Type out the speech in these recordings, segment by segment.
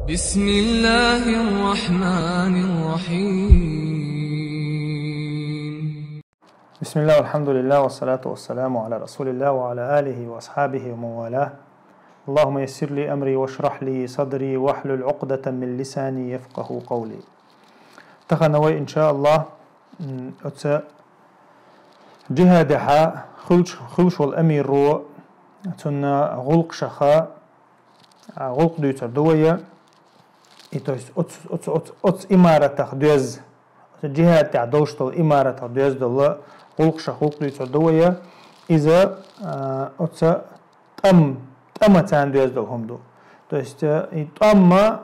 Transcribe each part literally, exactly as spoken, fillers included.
بسم الله الرحمن الرحيم. بسم الله والحمد لله والصلاة والسلام على رسول الله وعلى آله وأصحابه ومن والاه. اللهم يسر لي أمري واشرح لي صدري واحلل عقدة من لساني يفقه قولي. Тахан вай, иншааллах, м, оцу джихадехьа хуьлуш, хуьлуш волу амиро, цунна гӀуллакхашха, а, гӀуллакх дуьйцур ду вай, и, то есть, оцу, оцу, оцу, оцу имаратах доьзна, оцу джихад тӀехь долуш долу имаратах доьзна долу гӀуллакхашха гӀуллакх дуьйцур ду вай, иза, а, оцу тӀам, тӀама царна доьзна долу хӀума ду. То есть, э, и тӀамма,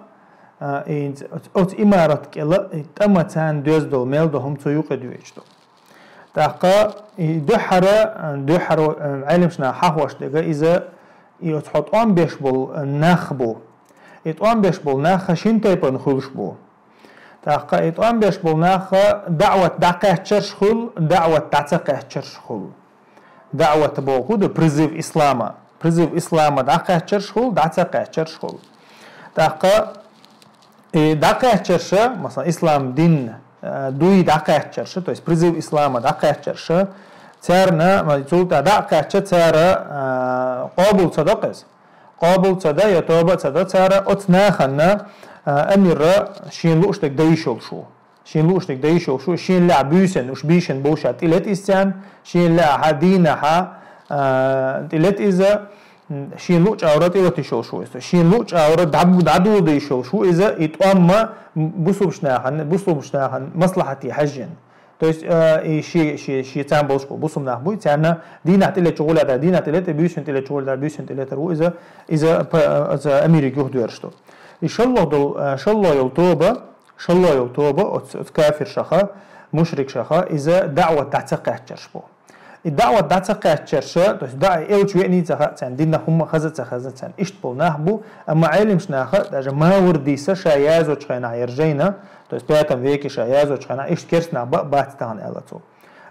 а, и оцу, оцу имарат кӀела и тӀама царна доьзна долу мел долу хӀума цу юкъе дуьйцуш ду. ТӀаккха и дуьххьара, дуьххьара, э, Ӏеламнаха хьахош дерг иза, и оцу хьо тӀом беш болу, э, нах бу. И тӀом беш болу нах шина тайпана хуьлуш бу. ТӀаккха и тӀом беш болу нах даӀват дӀакхаьчнарш хуьлу, даӀват дӀа ца кхаьчнарш хуьлу. ДаӀват боху ду призыв ислама. Призыв ислама дӀакхаьчнарш хуьлу, дӀа ца кхаьчнарш хуьлу. ТӀаккха и дӀакхаьчнарша, масалан, ислам дин, э, дуй дӀакхаьчнарша, то есть призыв ислама дӀакхаьчнарша, царна, ма, цул тӀаьхьа дӀа а кхаьчча, цара, э, къобал ца до кхеза. Къобал ца до, я тоба ца до цара, оцу нахана, э, амира шен лууш дерг дан йиш йолуш ву. Шен лууш дерг дан йиш йолуш ву, шен лаьа буьйсанна, уьш бийшина болуш тӀелета иза царна, шен лаьа хьан дийнахьа, а, тӀелета иза, м, шен луъу чӀагӀара тӀелата йиш йолуш ву иза. Шен луъу чӀагӀара дӀа-, дӀадоладо йиш йолуш ву иза, и тӀом а бусулбачу нахана, бусулбачу нахана маслахьате хьаьжжина. То есть, а, и ши, ши, ши царна болуш болу бусулба нах буй, царна дийнахь тӀелетча гӀоле дар, дийнахь тӀелета, буьйсанна тӀелетча гӀоле дар, буьйсанна тӀелетар ву иза, иза п-, иза амирига юхадоьрзуш ду. И шолгӀа долу, а, шолгӀа йолу тоба, шолгӀа йолу тоба оцу, оцу кафиршаха, мушрикшаха, иза даӀват дӀа ца кхаьчнарш бу. И даӀват дӀа ца кхаьчнарша, то есть даӀ-, элча веъний ца хаьа царна, динах хӀумма хаза ца хезна царна. Иштта болу нах бу, амма Ӏеламнаха, даже Мавардиса ша яздечу хенахь яра жайна, то есть пятом веке ша яздечу хенахь, иштта керста нах бан а бац тахана аьлла цо.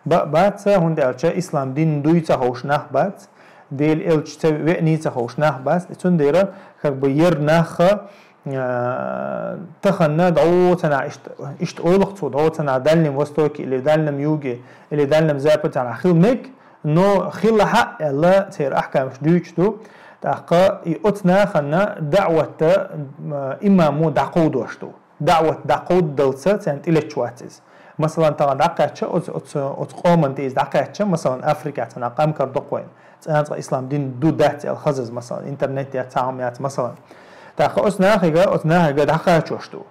Бан а бац, хӀунда аьлча ислам дин дуй ца ховш нах бац, Делан элча ца веъний ца ховш нах бац, и цундела, как бы, яра нах, а, тахана дӀо ца нах иштта, иштта олу-кх цо, дӀо ца нах Дальнем Востоке или Дальнем Юге или Дальнем Западе ца нах хила мега, но хила хьа аьлла, церан ахкамаш дуьйцуш ду, тӀаккха и оцу нахана даӀвата, м, имамо дӀакховдош ду. ДаӀват дӀакховдадалца царна тӀелеташ вац иза. Масалан, тахана дӀакхаьчча, оцу, оцу, оцу къоман тӀе иза дӀакхаьчча, масалан, Африкехь цхьана къамкар ду-кх вайн, цкъа-цкъа ислам дин ду дац аьлла хазаза, масалан, интернет яц, цхьа хӀума яц, масалан. ТӀаккха оцу нахига, оцу нахига дӀакхачош ду.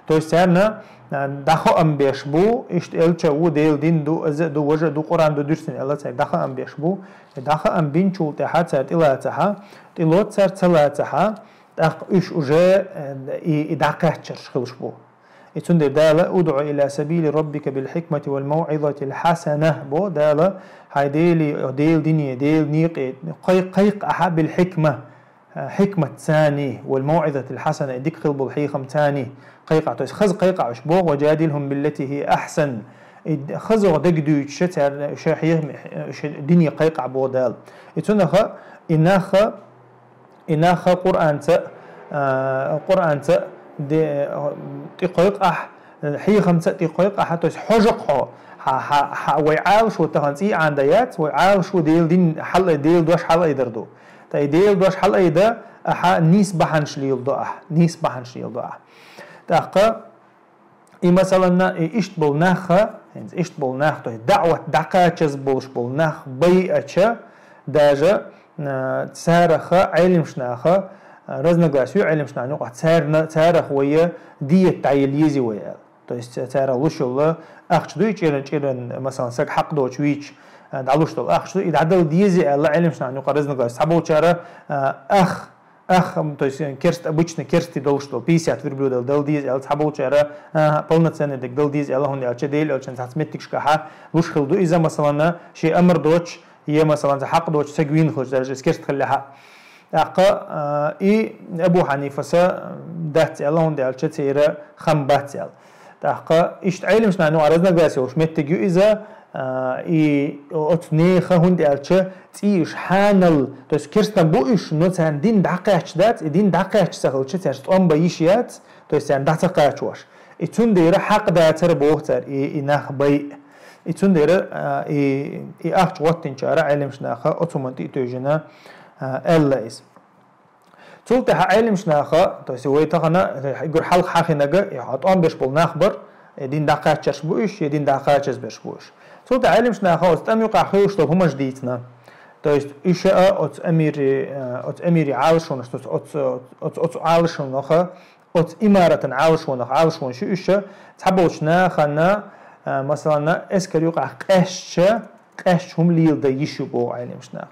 То есть царна, а, дӀахоам беш бу, иштта элча ву, Делан дин ду, аза а ду, важа а ду, Къуръан ду дуьрсина аьлла, цаьрга дӀахоам беш бу. И дӀахоам бинчул тӀаьхьа цара тӀелацахьа, тӀелоцу цара ца лацахьа, тӀаккха уьш уже, э, и, и дӀакхаьчнарш хуьлуш бу. И цундела Дала: «ادع إلى سبيل ربك بالحكمة والموعظة الحسنة», бо Дала, хьайн Дели-, Делан дине, Делан некъе кхай-, кхайкха ахьа, بالحكمة, э, хьикмат цани, والموعظة الحسنة, и дика хила болу хьехам цани кхайкха ахьа. То есть хаза кхайкха ахьа уьш, боху: «وجادلهم بالتي هي أحسن». И д-, хаза дагадуьйцуша царна, ша хьехам, ша дине кхайкха ахьа, боху Дала. И цунаха, и наха, И наха Къуръанца, а, Къуръанца де-, тӀекхойкъахь, хьехамца тӀекхойкъахь, то есть хьожа-кх хьо, хьа, хьа, хьа, вай Ӏалашо тахана цӀий Ӏан дан яц, вай Ӏалашо Делан дин хьалаай-, Делан дош хьалаайдар ду. Ткъа и Делан дош хьалаайда, ахьа нийса бахьанаш леладо ахьа, нийса бахьанаш леладо ахьа. ТӀаккха И, масалан, и иштта болу нах, хӀинца иштта болу нах, то есть даӀват дӀакхачаза болуш болу нах байъача, даже, а, цараха Ӏеламнаха, а, разногласие ю Ӏеламнахана юкъахь, царна, царах вай диета дӀаяла еза вай аьлла. То есть царах луш йолу ахча дуй, чӀиран, чӀиран, масалан, саг хьакъ доцуш вийча, а, дӀалуш долу ахча ду, и дӀадала деза аьлла Ӏеламнахана юкъахь разногласие. Цхьаболчара, а, ах Ах, м, то есть, э, керст, обычно керстий долуш долу, пятьдесят верблюдов дала деза аьлла, цхьаболчара, а, полноценный дерг дала деза аьлла, хӀунда аьлча Делан элчанан цхьацца меттигашкахьа луш хилла ду иза, масалан, шен амар доцуш, я, масалан, цхьа хьакъ доцуш саг вийна хилча, даже иза керста хиллехьа. ТӀаккха, а, и Абу Хьанифаса дац аьлла, хӀунда аьлча церан хам бац аьлла. ТӀаккха иштта Ӏеламнахана юкъахь разногласие йолуш меттиг ю иза, А, и оцу нехан, хӀунда аьлча цӀий уьш хьанал, то есть керстан бу уьш, но царна дин дӀакхаьчча дац, и дин дӀакхаьчча ца хилча, цаьрца тӀом бан йиш яц, то есть царна дӀа ца кхачош. И цундела хьакъ дацара боху цара, и, и нах байъа. И цундела, а, и, и ахча гӀоттинчара Ӏелимаш наха оцу хӀуманна тӀе а тевжина, а, аьлла иза. Цул тӀаьхьа Ӏелимаш наха, то есть вай тахана, уггар хьалха хьахинарг, и хьо тӀом беш болу нах бара, и дин дӀакхаччарш бу уьш, и дин дӀакхачазберш бу уьш. Цул тӀаьхьа Ӏелимаш наха оцу тӀам юкъахь хуьлуш долу хӀуманаш дийцина. То есть уьш а оцу амири, э, оцу амири Ӏалашонаш, то есть оцу, оцу, оцу Ӏалашонаха, оцу имаратан Ӏалашонах, Ӏалашонаш ю уьш а, цхьаболчу нахана, э, масалан, эскар юкъахь къаьстча, къаьстча хӀума леладан йиш ю боху Ӏелимаш наха.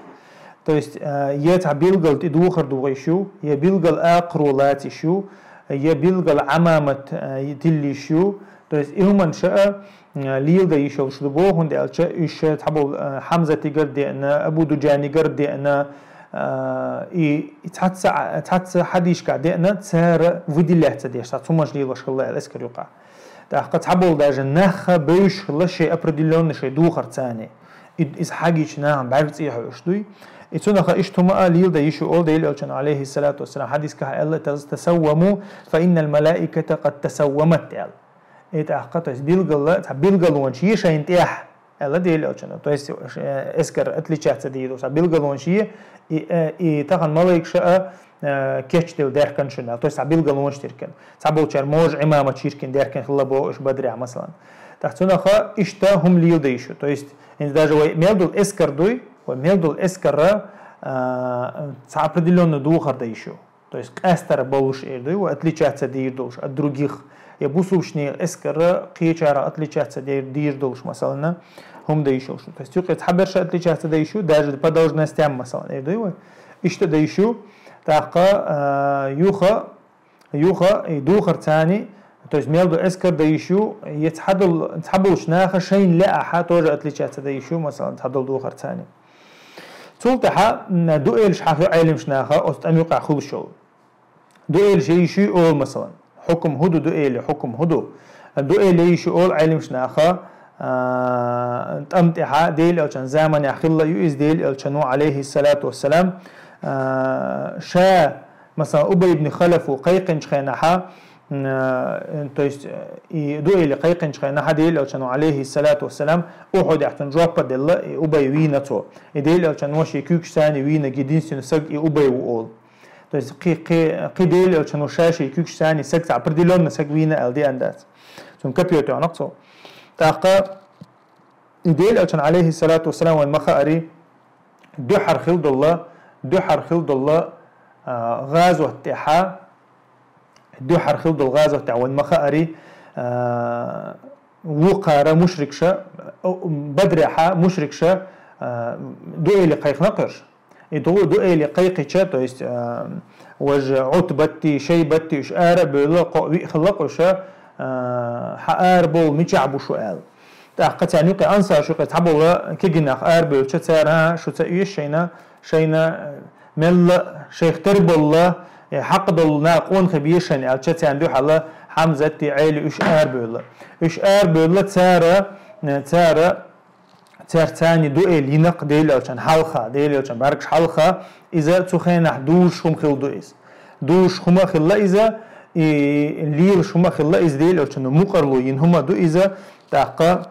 То есть, э, я цхьа билггал тӀе духар дугӀуш ю, я билггал акхаро лацаш ю, я билггал Ӏамамат, э, тиллиш ю. То есть, и хӀуманаш а, э, леладан йиш йолуш ду боху, хӀунда аьлча уьш цхьаболу, э, Хьамзатигара деана, Абу Дуджанигара деана, э, и, и цхьацца, цхьацца хьадисашкахь деана, цара выделять ца деш, цхьа цу хӀуманаш лелош хилла аьлла эскар юкъахь. ТӀаккха цхьаболу даже нахха бевзаш хилла шайн определённый шайн духар царна. И, иза хьагича нахана бӀаьрга цӀий хьоьжуш дуй. И цунаха иштта хӀума а леладан йиш ю олу Делан Элчано, алейхиссалату вассалам, хьадискахь аьлла, тас-, тасавваму, фа иннал малаиката къад тасаввамат аьлла. И тӀаккха, то есть билггала, цхьа билгалонаш е шайна тӀехь, аьлла Делан Элчано. То есть, э, эскар отличаться дийр ду, цхьа билгалонаш е, и, э, и тахана малайкаша а, э, кечделла даьхкина шуна, то есть цхьа билгалонаш тиркина. Цхьаболчара можа Ӏимамат чиркина даьхкина хилла боху уьш Бадрехь, масалан. ТӀаккха цунаха иштта хӀума леладан йиш ю. То есть, хӀинца даже вай мел долу эскар дуй, вай мел долу эскарра, а, цхьа определённый духар дан йиш ю. То есть, къаьстара болуш эр дуй, вай отличаться дийр долуш от других. Я бусулбанийн эскарра кхечарах отличаться дийр, дийр долуш, масалан, хӀума дан йиш йолуш. То есть, юкъе цхьаберша отличаться дан йиш ю, даже по должностям, масалан, эр дуй вай. Иштта дан йиш ю, тӀаккха, а, юха, юха, и духар царна, то есть мел ду эскар дан йиш ю, я цхьадолу, цхьаболчу наха шайна лаахь тоже отличаться дан йиш ю, масалан, цхьадолу духар царна. Цул тӀаьхьа, м, дуэлаш хьахо Ӏелимаш наха оцу тӀам юкъахь хуьлуш йолу. Дуэлаш ян йиш ю олу, масалан. Хьукум хӀун ду дуэли, хьукум хӀун ду? Дуэли ян йиш ю олу Ӏелимаш наха, а, тӀам тӀехьа Делан Элчан заманехь хилла ю иза Делан Элчано, алейхиссалату вассалам, а, ша, масалан, Убай ибн Халафу кхайкхинчу хенахьа, м, а, то есть, и дуэли кхайкхинчу хенахьа Делан Элчано, алейхиссалату вассалам, Ухьудехь цунна жоп а делла, и Убай вийна цо. И Делан Элчано шен куьйгаш царна вийна единственный саг и Убай ву олу. То есть кхи, кхи, кхи Делан Элчано ша шен куьйгаш царна саг ца определённо саг вийна аьлла деана дац. Цунна копьё тоьхна цо. ТӀаккха и Делан Элчан, алейхиссалату вассалам, вайн ма хаари, дуьхьара хила долла, дуьхьара хила долла, а, гӀазот тӀехьа, дуьхьара хила долу гӀазот тӀехь вайн ма хаари, а, вукхара мушрикша, а, Бадрехьа мушрикша, а, дуэли кхайкхина кхуьрш. И ду-, дуэли кхайкхича, то есть, а, важа Ӏутбатти, Шайбатти уьш ара а бевлла, кхо а виъ хилла кхуьша, а, хьан ара бовла мичахь бу шу аьлла. ТӀаккха царна юкъе ансарш юкъе цхьаболла кегийнах ара бевлча, цара, а, шу ца оьшу шайна, шайна, э, мелла, шайх тера болла, э, хьакъ долу накъон хи бешан аьлча, царна дуьхьала Хьамзатти Ӏели уьш ара бевлла. Уьш ара бевлла, цара, э, цара, цара царна дуэли йинакх Делан Элчан хьалха, Делан Элчан бӀаьргаш хьалха, иза цу хенахь дужуш хӀума хилла ду иза. Дужуш хӀума хилла иза, и лелаш хӀума хилла иза Делан Элчано мукъарло йина хӀума ду иза, тӀаккха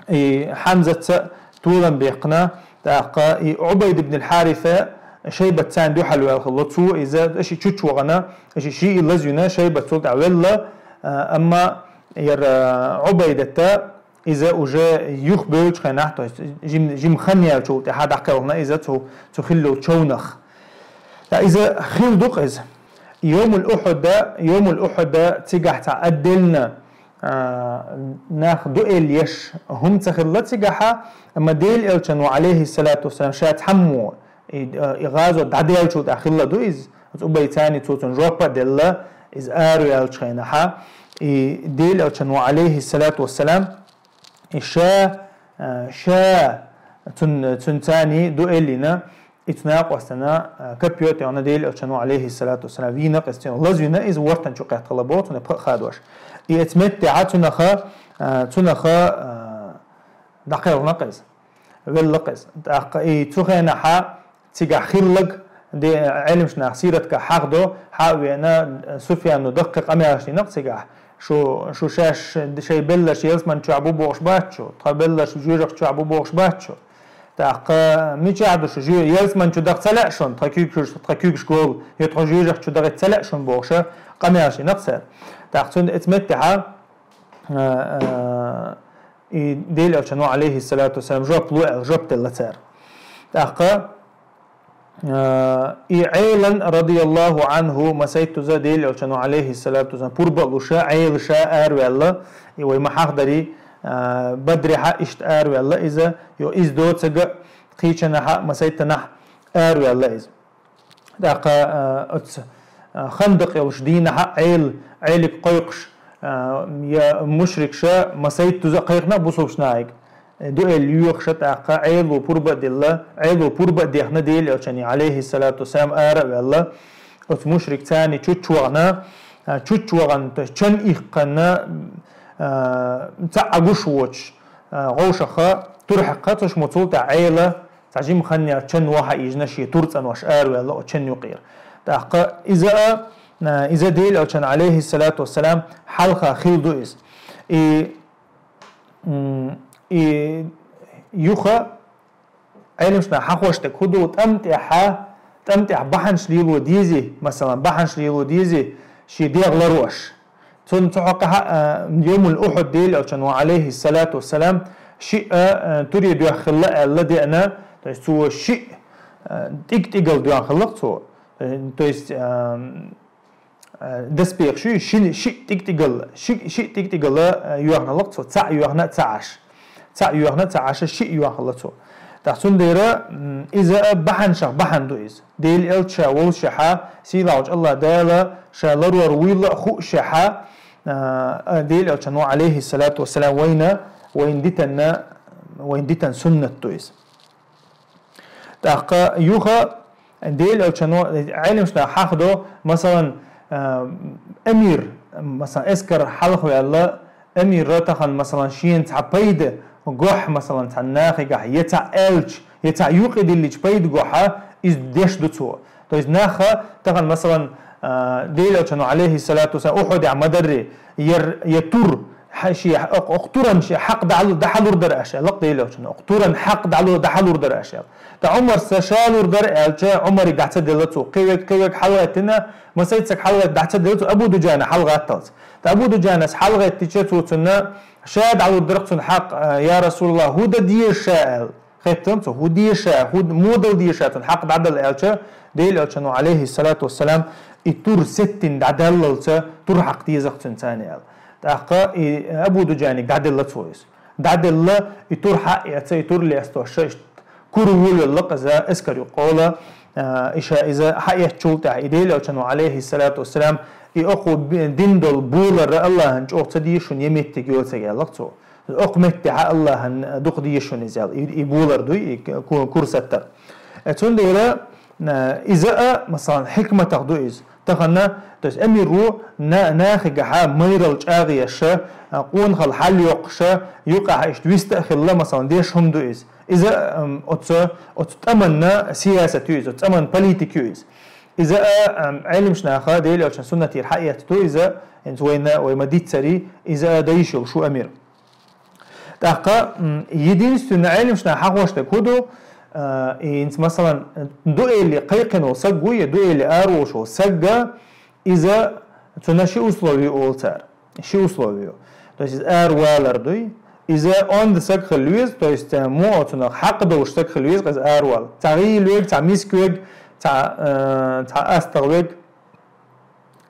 и Хьамзатца толам беккхина, тӀаккха и Ӏубайд ибн аль-Хьариса Шайбат царна дуьхьал ваьлла хилла, цо иза, аша чучу вахана, аша шиъ лазвина, Шайбат цул тӀаьхьа велла, а, амма яра Ӏубайдата иза уже юха бевллачу хенахь, то есть жим-, жим хан яьллачул тӀаьхьа дӀакхелхина иза цу, цу хилла йолу човнах. Ткъа иза хилла ду-кх иза. Йомул Ухьуда, Йомул Ухьуда цигахь цхьа отдельно, а, нах дуэль еш хӀума ца хилла цигахьа, амма Делан Элчано, алейхиссалату вассалам, ша цхьаммо, и, а, и гӀазот дӀадаьллачул тӀаьхьа хилла ду иза. Оцу Убай царна цо цунна жоп а делла, иза араваьллачу хенахьа, и Делан Элчано, алейхиссалату вассалам, и ша, а, ша цун-, цуьнан царна дуэль йина, и цу накъостана, а, копьё тоьхна Делан Элчано, алейхиссалату вассалам, вийна-кх иза цуьнан, лазвина иза, вортан чу кхеттала боху цунах пха а хадош. И оцу меттехьа цунаха, а, цунаха, а, ДӀакхелхна-кх из. Велла-кх из. ТӀаккха и цу хенахьа цигахь хилларг, де, Ӏелимаш наха сиратка хьахдо, хьа а веана, Суфьяно даккхий къамелаш дина-кх цигахь. Шу, шу шаьш, шайн белларш ялсмани чохь бу бохуш бац шу, тхан белларш жоьжахати чохь бу бохуш бац шу. ТӀаккха мичахь ду шу, жо-, ялсмани чу даха ца лаьа шуна, тхан куьйгаш, тхан куьйгаш гӀолла, я тхо жоьжахати чу дахита ца лаьа шуна бохуша, къамелаш дина-кх цара. ТӀаккха цуьнан оцу меттехьа, а, а, и Делан Элчано, Ӏалайхиссалату вассалам, жоп ло аьлла, жоп делла цара. ТӀаккха, а, и Ӏелан, радияллаху Ӏанху, масайттаза Делан Элчано, Ӏалайхиссалату вассалам, пурба а луша, Ӏела ша араваьлла, и вай ма хьахдарий, а, Бадрехьа иштта араваьлла иза, йо, иза доцург а, кхечанахьа, масайттанахьа араваьлла иза. ТӀаккха, а, оцу, а, Хандакъ йолуш дийнахьа Ӏел-, Ӏелиг кхойкхуш, а, я мушрикша масайттаза а кхайкхина бусулбачу нахага. Э, дуэли йоьхуша, тӀаккха Ӏело пурба а делла, Ӏело пурба а дехна Делан Элчане, Ӏалайхиссалату вассалам, ара а ваьлла, оцу мушрик царна чучча вахана, а, чучча вахана, то есть чан иккхана, а, цхьа а гуш воцуш, а, гӀовшаха, тур хьаькхна цу шу, цул тӀаьхьа Ӏела, цхьа жима хан яьлча чан ваха ийжина шен тур цӀанош араваьлла оцу чан юкъера. ТӀаккха иза а, а, иза Делан Элчан, Ӏалайхиссалату вассалам, хьалха хилла ду иза. И, м, и юха Ӏелимаш наха хьахош дерг хӀун ду, тӀам тӀехьа, тӀам тӀехь бахьанаш лело дезий, масалан, бахьанаш лело дезий, шен дегӀ ларъеш. Цунна цу хьокъехь а, Йомул Ухьуд Делан Элчано, Ӏалайхиссалату вассалам, шиъ а, а, туре доьхна хилла аьлла деана, то есть цо шиъ, а, тӀиг-тӀигал доьхна хилла-кх цо. Э, то есть, а, а, доспехаш ю, ши-, шиъ тӀиг-тӀигал, ши-, шиъ тӀиг-тӀигал, а, йоьхна хилла-кх цо, цхьаъ йоьхна а ца Ӏаш. Цхьаъ йоьхна а ца Ӏаш, шиъ йоьхна хилла цо. ТӀаккха цундела, м, иза а бахьанашах бахьана ду иза. Делан Элча волушехьа, сийлахьчу АллахӀ Дала ша ларор вуйла а хуушехьа, а, а, Делан Элчано, Ӏалайхиссалату вассалам, вайна, вайна дитанна, вайна дитан суннат ду иза. ТӀаккха юха Делан Элчано, Ӏелимаш наха хьахдо, масалан, а, эмир, масалан, эскар хьалхаваьлла, эмира тахана, масалан, шена цхьа пайда гохь, масалан, цхьана нахигахь, я цхьа аьлча, я цхьа юкъа диллича пайда гохьа, иза деш ду цо. То есть наха тахана, масалан, а, Делан Элчано, Ӏалайхиссалату вассалам, Ухьудехь ма дарри, яр, я тур, хьан шен, окх-, окх туран шен хьакъ дӀалу-, дӀахьалур дара аша, аьлла-кх Делан Элчано. Окх туран хьакъ дӀалу-, дӀахьалур дара аша, аьлла. ТӀаккха Ӏумарса ша лур дара аьлча, Ӏумаре дӀа ца делла цо. Кхин верг, кхин верг хьалагӀеттина, масийтта саг хьалагӀетта, дӀа ца делла цо Абу Дуджана хьалагӀатталц. ТӀаккха Абу Дуджанас хьалагӀеттича цо цунна, ша дӀалур дара цунна хьакъ, а, я Расулаллах, хӀун дан деза ша аьлла. Хеттина цо, хӀун деза ша, хӀун, муха дала деза ша цунна хьакъ дӀадала аьлча, Делан Элчано, Ӏалайхиссалату вассалам, и тур сеттина дӀадаьллалца, тур хьакъ деза-кх цунна царна аьлла. ТӀаккха и Абу Дуджанига дӀаделла цо иза. ДӀаделла, и тур хьаэца, и тур лестош, иштта кура волавелла-кх иза эскар юккъехула, а, и ша иза хьаэцначул тӀаьхьа, и Делан Элчано, Ӏалайхиссалату вассалам, и окхо би-, дина долу болар АллахӀана чӀогӀа ца деза шуна, я меттиг йоцург, аьлла-кх цо. Окху меттехьа АллахӀана дукха деза шуна иза аьлла, и, и болар ду, и ку-, кура саттар. Э, цундела, э, иза а, масалан, хьикматах ду иза. Тахана, то есть, эмир ву на-, нахигахьа майралла чӀагӀъеш, э, къонахалла хьалайоккхуш, юкъахь иштта вист а хилла, масалан, деш хӀума ду иза. Иза, м, оцу, оцу тӀаманна сиясат ю иза, оцу тӀаман политика ю иза. Иза а, м, Ӏелимаш наха Делан Элчан суннатера хьаэцна ду иза, хӀинца вайна, вай ма-дийццара, иза а дан йиш йолуш ву эмир. ТӀаккха, м, единственно Ӏелимаш наха хьахош дерг хӀун ду, а, и хӀинца, масалан, дуэли кхайкхина волу саг ву, я дуэли араволуш волу сагга, иза цунна ши условие олу цара. Ши условие. То есть иза аравалар дуй. Иза онда саг хила веза, то есть, э, муха цунах хьакъ долуш саг хила веза, иза аравала. Цхьа гӀийла верг, цхьа миска верг, цхьа, э, цхьа астагӀа верг.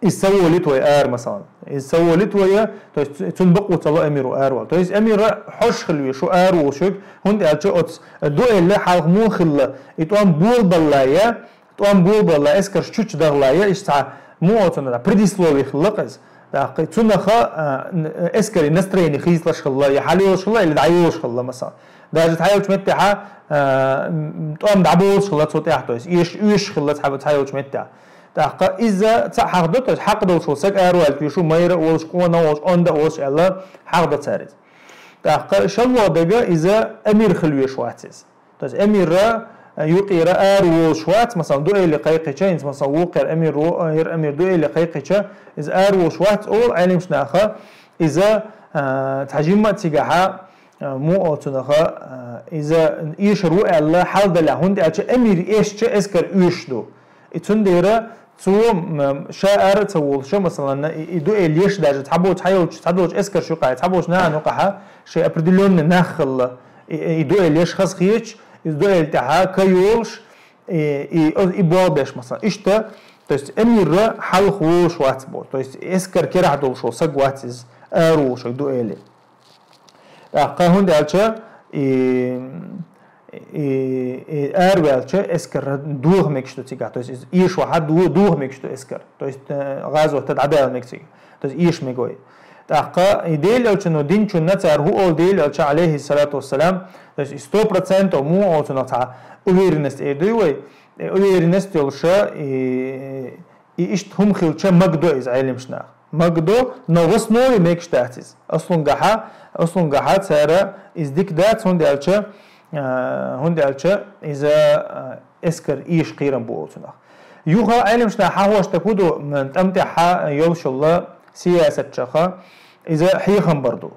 Иза ца волуьйту вай ара, масалан. Иза ца волуьйту вай, то есть цунна бакъо ца ло эмира аравала. То есть эмира хьожуш хила веза шу араволуш верг, хӀунда аьлча оцу дуэлла хьалха муха хилла, и тӀом болабаллале, тӀом болабаллале, эскарш чучча дахалале, иштта цхьа муха оцунна предисловие хилла-кх иза. ТӀаккха цунах, а, н-, эскаран настроение хийцалуш хилла, я хьалайолуш хилла, или дӀайолуш хилла, масалан. Даже цхьайолчу меттехьа, а, м, тӀом дӀаболуш хилла цу тӀехь, то есть, эш-, оьшуш хилла цхьа-, цхьайолчу меттехь. ТӀаккха иза цхьаъ хьахадо, то есть, хьакъ долуш волу саг араваьлла веза шу, майра а волуш, къона а волуш, онда а волуш аьлла, хьахадо цара иза. ТӀаккха шоллагӀа дага иза амир хила везаш вац иза. То есть амира, э, юкъера ара волаш вац, масала, дуэли кхайкхийча, инца, масала, вукхар амир, ву-, э, ер амир дуэли кхайкхийча, иза ара волаш вац, оал Ӏелимаш наха, иза, э, цхьа жимма а цигахьа, э, му оцунаха, э, иза эшар ву аьлла, хьал далехь, хӀунда аьлча амир эшча эскар оьшуш ду. И цундела цо, м, ша ара а ца волуша, масалан, и, и дуэли еш даже цхьаболчу хьайолчу, цхьадолчу эскарш юкъахь, цхьаболчу нахана юкъахьа, шайн определённый нах хилла, и, и дуэли еш хаза хеташ, и дуэли тӀехьа ка йолуш, и, и, и болх беш, масалан. Иштта, то есть, амира хьалха волуш вац бо. То есть, эскар керахь долуш волу саг вац иза, ара волуш дуэли. ТӀаккха хӀунда аьлча, и, и, и араваьлча эскар доха мегаш ду цигахь. То есть, иза эшавахьа ду-, доха мегаш ду эскар. То есть, э, гӀазот дӀадала мега цигахь. То есть, эша мега вай. ТӀаккха и Делан Элчано динчунна цара хӀу олу Делан Элча, алейхиссалату вассалам, то есть, и сто процентов му оцунах цхьа уверенность эр дуй вай, и уверенность йолуша, и, и иштта хӀума хилча мага до иза Ӏелимаш наха. Мага до, но в основе мегаш дац иза. Аслунгахьа, аслунгахьа цара иза дика дац, хӀунда аьлча, а, хӀунда аьлча иза, а, эскар эша кхерам бу оцунах. Юха Ӏелимаш наха хьахош тӀаккха хӀу ду, м, тӀам тӀехьа йолушалла сиясатчаха, иза хьехам бар ду.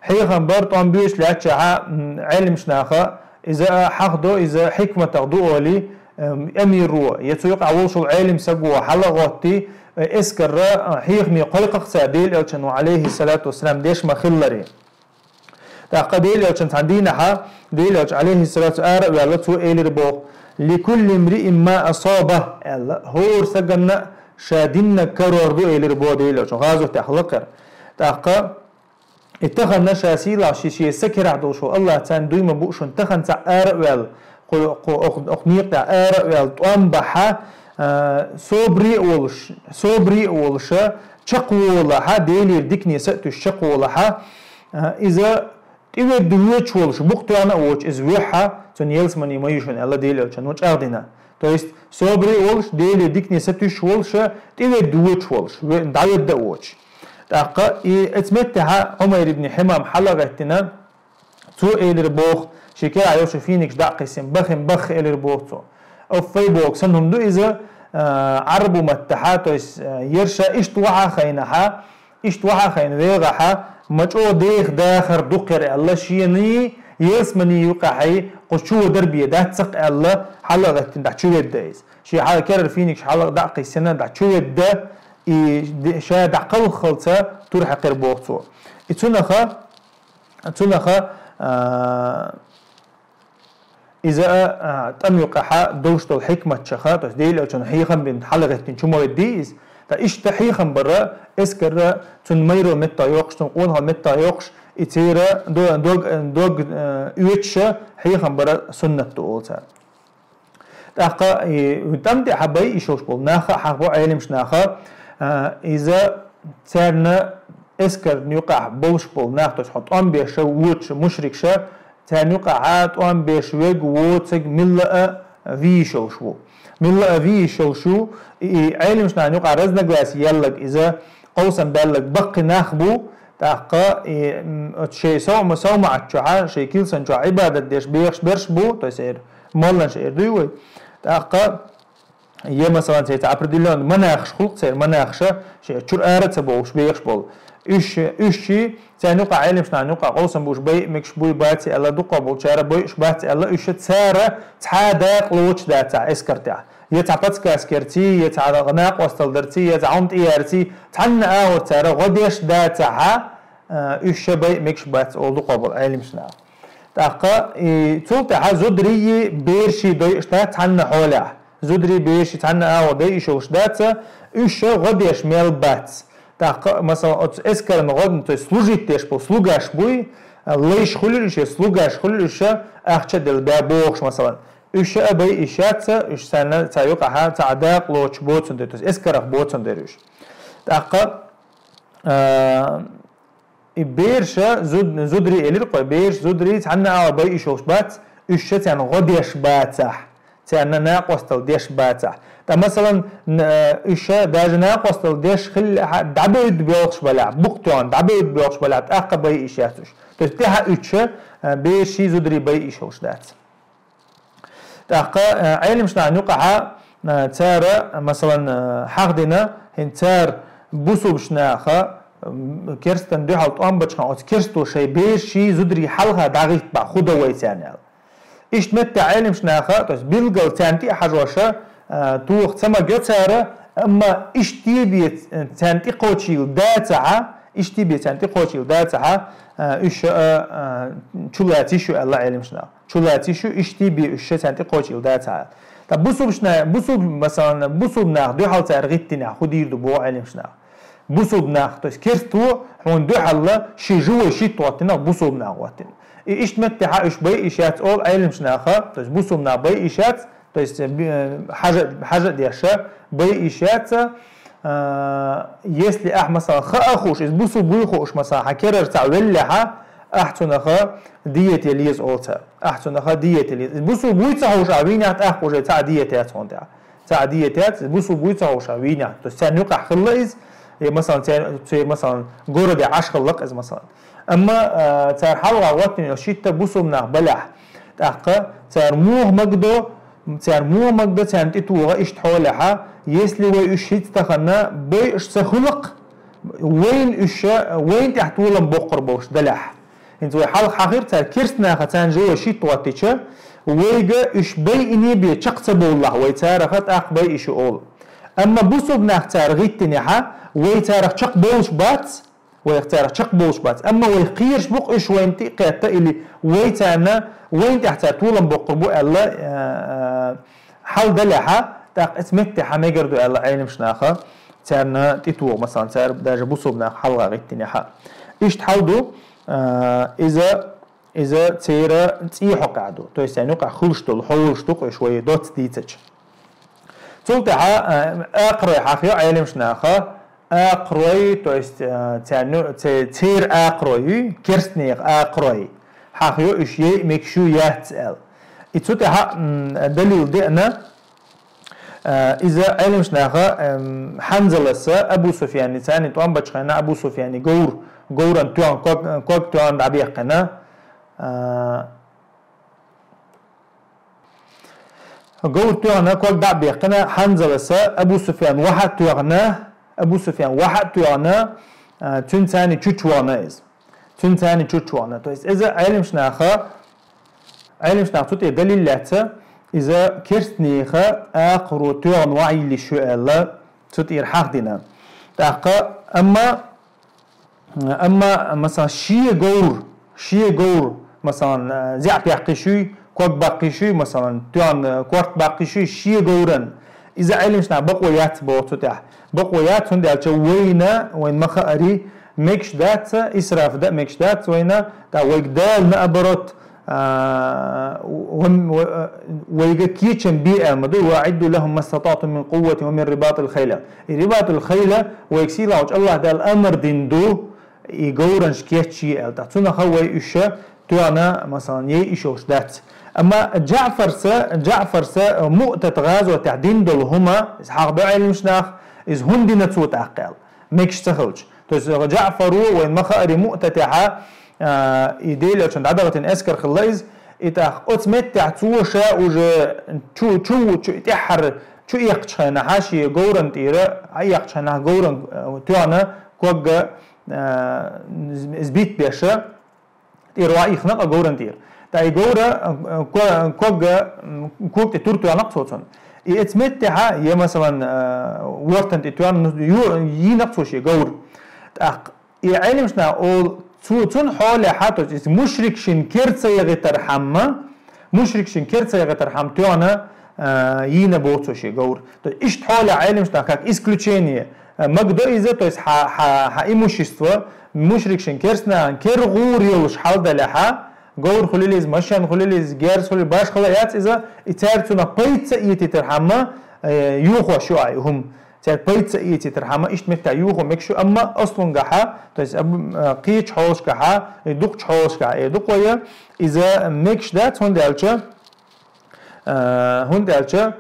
Хьехам бар, тӀом боьдуш лаьттачахьа, м, Ӏелимаш наха, иза а хьахдо, иза хьикматах ду олий, м, амиро, я цу юкъахь волушволу Ӏелим саго хьала а гӀоттий, э, эскарра, э, хьехаме кхойкхуш цара Делан Элчано, алейхиссалату вассалам, деш ма-хилларе. ТӀаккха Делан Элчан цхьана дийнахьа, Делан Элча, алейхиссалату, ара а ваьлла, цо элира боху: «Ликулли мриин ма асаба», аьлла, хӀора саганна ша диннарг карор ду, элира боху Делан Элча, гӀазот тӀехь лакхара. ТӀаккха И тахана ша сийлахь ши шен са керахь долуш ву Аллах царна дуй ма бу шуна, тахана цхьаъ ара а ваьлла, кху, кху, оху, оху некъа тӀехь ара а ваьлла, тӀом бахьа, а, собаре а волуш, собаре а волуша, чекхволахьа, Делера дикане са а туьйсуш чекхволахьа, а, иза тӀеведда воьдуш волуш, букъ тоьхна а воцуш, иза воьххьа, цунна ялсамани ма ю шуна аьлла Делан Элчано чӀагӀдина. То есть, собаре а волуш, Деле дикане сатуьйсуш волуша, тӀеведда воьдуш волуш, ве-, дӀаведда а воцуш. ТӀаккха и оцу меттехьа Ӏумайр ибн Хьимам хьала а гӀеттина, цо элира боху, шен керахь йолчу финикаш дӀа а кхиссина, бахин баха элира боху цо. Оффай боху, сан хӀума ду иза, а, Ӏарбу маттахьа, то есть, а, ерша иштта вахьа хайнахьа, Иштта вахьа хайна вегӀахьа, ма чӀогӀа деха дахар дукхера аьлла, шений, ялсамани юкъахьий, кху чу вадар бен дац-кх аьлла, хьала а гӀеттина дӀа чу ведда иза. Шен хьала керара финикаш хьала а дӀа а кхиссина, дӀа чу ведда, и де-, ша дӀакхалххалца тур хьаькхира боху цо. И цунаха, цунаха, а, Иза а, а, тӀам юкъахьа долуш долу хьикматчаха, то есть Делан Элчано хьехам бина хьала гӀеттина чу ма веддий иза. Ткъа иштта хьехам бара, эскарра цунна майрал меттахь йоккхуш, цунна къонахал меттахь йоккхуш, и церан дог, дог, дог, э, оьцуша хьехам бара суннат ду олу цара. ТӀаккха и тӀам тӀехьа байъа йиш йолуш болу нах а хьахабо Ӏелимаш наха, а, иза царна эскарна юкъахь болуш болу нах, то есть хьо тӀом беша, вочу мушрикша, царна юкъахьа тӀом беш верг, воцург милла а вийш йолуш ву. Милла а вийш йолуш ву, и, и Ӏелимаш нахана юкъахь разногласи еллаг иза, къовсам баьллаг баккхий нах бу, тӀаккха и, м, оцу шайн сов-, совмаӀат чохьа, шайн килсан чохь Ӏибадат деш бехаш берш бу, то есть эр, молланаш эр дуй вай. ТӀаккха Я, масалан, церан определённый монахаш хуьлу церан, монахаша, шен чуьра ара а ца бовлуш бехаш болу. Уьш, уьш ши, царна юкъа Ӏелимаш нахана юкъа къовсам буш байъа мегаш буй баций аьлла, дукха болчара байъуш бац аьлла, уьш цара цхьа дакъа лоцуш дацахь эскар тӀехь. Я цхьа подсказка ярций, я цхьа накъостал дарций, я цхьа хӀума тӀеярций, цхьанна агӀор цара гӀо деш дацахьа, а, уьш ша байъа мегаш бац олу дукха болу Ӏелимаш наха. ТӀаккха и цул тӀаьхьа зударий, бераший дойъуш дац цхьанна хьолехь. Зударий, бераший цхьанна агӀор дайъуш йолуш дац, уьш гӀо деш мел бац. ТӀаккха, масалан, оцу эскаран гӀо, то есть служить деш болу слугаш буй, лайш хуьлуьйтуш, слугаш хуьлуьйтуш, ахча а делла баь бохуш, масалан. Уьш а байъа йиш яц, уьш санна цхьа юкъахьа, цхьа дакъа лоцуш боцун дер, то есть эскарах боцун дер уьш. ТӀаккха, а, И бераша зуд-, зударий элира кхой, бераш, зударий цхьанна агӀор байъуш йолуш бац, уьш ша царна гӀо деш бацахь, царна накъостал деш бацахь. ТӀаккха, масалан, н-, э, уьш даже накъостал деш хилла хьа-, дӀабевдда боьлхуш балахь, букъ тоьхна дӀабевдда боьлхуш балахь, тӀаккха байъа йиш яц уьш. То есть тӀаьхьа уьттуш, э, бераши зударий байъа йиш йолуш дац. ТӀаккха, э, Ӏеламнахана юкъахьа, э, цара, масалан, э, хьахдина, хӀинца цара бусулбачу наха, м, керстан дуьхьал тӀом бачу хана оцу керсто шайн бераши зударий хьалха дӀагӀиттабахь хӀун до вай царна аьлла. Иштта меттехь Ӏеламнаха, то есть билггал царна тӀе а хьажоша, а, тоха ца магайо цара, амма иштта бен царна тӀе кхочийла дацахьа, иштта бен царна тӀе кхочийла дацахьа, а, уьш, а, а, чулаца йиш ю аьлла Ӏеламнаха. Чулаца йиш ю, иштта бен уьш царна тӀе кхочийла дацахьа. Ткъа бусулбачу на-, бусулб-, масалан, бусулба нах дуьхьал цара гӀиттинехь хӀун дийр ду боху Ӏеламнаха. Бусулба нах, то есть керсто хьуна дуьхьал ши живой щит хӀоттина, бусулба нах хӀоттина. И иштта меттехьа уьш байъа йиш яц олу Ӏеламнаха, то есть бусулба нах байъа йиш яц, то есть, э, би-, э, хьажа, хьажа а деш, байъа йиш яц, а, если ахь, масалан, хаа хууш, иза бусулба вуй хууш, масалан, хьан керара цхьаъ веллехьа, ахь цунах диета яла еза олу цара. Ахь цунах диета яла еза. Иза бусулба вуй ца хууш ахь вийнехь, тӀаккха уже цхьа а диета яц хьуна тӀехь. Цхьа а диета яц, бусулба вуй ца хууш ахь вийнехь. То есть царна юкъахь хилла иза, я, масалан, церан, церан, масалан, городе Ӏаш хилла-кх иза, масалан. Амма, а, цара хьалха хӀоттийна йолу щит бусулба нах балахь, тӀаккха цара муха магадо, цара муха магадо, царна тӀетоха иштта хьолехьа, если вай уьш хӀинца тахана байъаш ца хуьлу-кх, вайна уьш, вайна тӀехь толам боккхур болуш далахь. ХӀинца вай хьалха хьахийра цара керста наха царна живой щит хӀоттича, вайга уьш байъине бен чекх ца бовллахь вай царах, тӀаккха байъа йиш ю олу. Амма бусулба нах цара гӀиттинехьа, вай царах чекх бовлуш бац, вайх царах чекх бовлуш бац. Амма вайх кхоьруш бу-кх уьш вайна тӀе а кхетта, или вай царна, вайна тӀехь цара толам боккхур бу аьлла, а, а, хьал далехьа, тӀаккха оцу меттехьа мегар ду аьлла Ӏеламнаха, царна тӀетоха, масалан, цара даже бусулба нах хьалха гӀиттинехьа. Иштта хьал ду, а, иза, иза церан цӀий хьокъехь ду. То есть царна юкъахь хуьлуш долу хьолаш ду-кх уьш вай доцца дийцича. Цул тӀаьхьа, а, акхарой хьахайо Ӏеламнаха, акхарой, то есть, а, царна, це-, церан акхарой, керста нехан акхарой хьахайо, уьш яйъа мегаш ю, яц аьлла. И цу тӀаьхьа, м, далил деана, а, иза Ӏеламнаха, м, Хьанзалас Абу Суфьяница тӀом бачу хенахь Абу Суфьяни говр, говран тоьхна, ког, ког тоьхна дӀабаьккхина, а, говр тоьхна, ког дӀа а баьккхина, Хьанзалас Абу Суфьян ваха а тоьхна, Абу Суфьян ваха а тоьхна, а, цуьнца чучувахана иза. Цуьнца чучувахана. То есть иза Ӏеламнаха, Ӏеламнаха цу тӀе далил лаьцна, иза керста нехан акхаро тоьхна ваха йиллиш ю аьлла, цу тӀера хьахдина. ТӀаккха, амма Амма, масалан, шен говр, шен говр, масалан, зӀе баьккхи шуй, ког баккхи шуй, масалан, тоьхна корта баккхи шуй, шен говран. Иза Ӏеламнаха бакъо яц боху цу тӀехь. Бакъо яц, хӀунда аьлча вайна, вайна ма-хаари, мегаш дац, исраф дан а мегаш дац вайна, тӀаккха вайга Дала, наоборот, а, ван-, ва-, вайга кечам бе аьлла ма ду: «وأعدوا لهم ما استطعتم من قوة ومن رباط الخيل». И рибатул-хайл вайга сийлахьчу Аллаха Дала амар дина ду, и говранаш кечъе аьлла. ТӀаккха цунах вай уьш тоьхна, масалан, яйъа йиш йолуш дац. Амма Джаъфарс, Джаъфарс Муътат гӀазотехь дина долу хӀума, иза хьахдо Ӏеламнаха, иза хӀунда дина цо тӀаккха аьлла, мегаш ца хилча. То есть Джаъфаро вайна ма-хаари Муътатехьа, а, и Делан Элчанна дӀадахийтина эскар хилла иза, и тӀаккха оцу меттехь цо ша уже чу, чу, чу, тӀаьххьара чу эккхачу хенахьа, шен говран тӀера Ӏаэккхачу хенахь, говран, а, тоьхна ког, а, из битта беша, тӀера ваихна-кх говран тӀера. ТӀаккха и говра, а, ко-, ког, м, кога тӀе тур тоьхна-кх цо цунна. И оцу меттехьа, я, масалан, а, вортан тӀе тоьхна, ну, ю-, йийна-кх цо шен говр. ТӀаккха и Ӏеламнаха олу, цу-, цунна хьолехьа, то есть иза мушрикашна кер ца яхийтархьама, мушрикашна кер ца яхийтархьама тоьхна, а, йийна боху цо шен говр. То есть иштта хьолехь Ӏеламнаха, как исключение, а, магадо иза, то есть хьан, хьан, хьан имущество, мушрикашна керстанашна кер гӀур йолуш хьал далехьа, говр хуьлийла иза, машен хуьлийла иза, герз хуьлийла, башхала яц иза, и цаьрга цунах пайда ца эцийтархьама, э, йохош ю ахь и хӀума. Цаьрга пайда ца эцийтархьама, иштта меттехь йохо мегаш ю, амма аслунгахьа, то есть, аб-, а, кхечу хьолашкахьа, и дукхачу хьолашкахьа, и дукхо я, иза мегаш дац, хӀунда аьлча, а, хӀунда аьлча,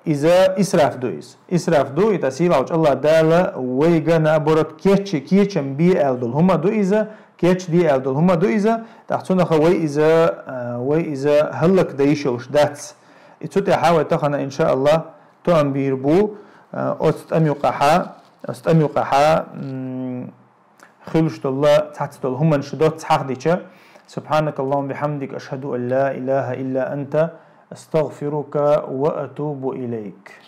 Иза исраф ду иза. Исраф ду, и тӀа сийлахьчу Аллах Дала вайга наоборот кечи, кечам бе аьлла долу хӀума ду иза, кечде аьлла долу хӀума ду иза, тӀаккха цунах вай иза, а, вай иза хӀаллакдан йиш йолуш дац. И цу тӀехь вай тахана, иншааллах, тоам бийр бу, а, оцу тӀам юкъахьа, оцу тӀам юкъахьа, м, хуьлуш долу цхьацца долу хӀуманаш доцца хьахдича. سبحانك اللهم وبحمدك، أشهد أن لا إله إلا أنت، أستغفرك وأتوب إليك.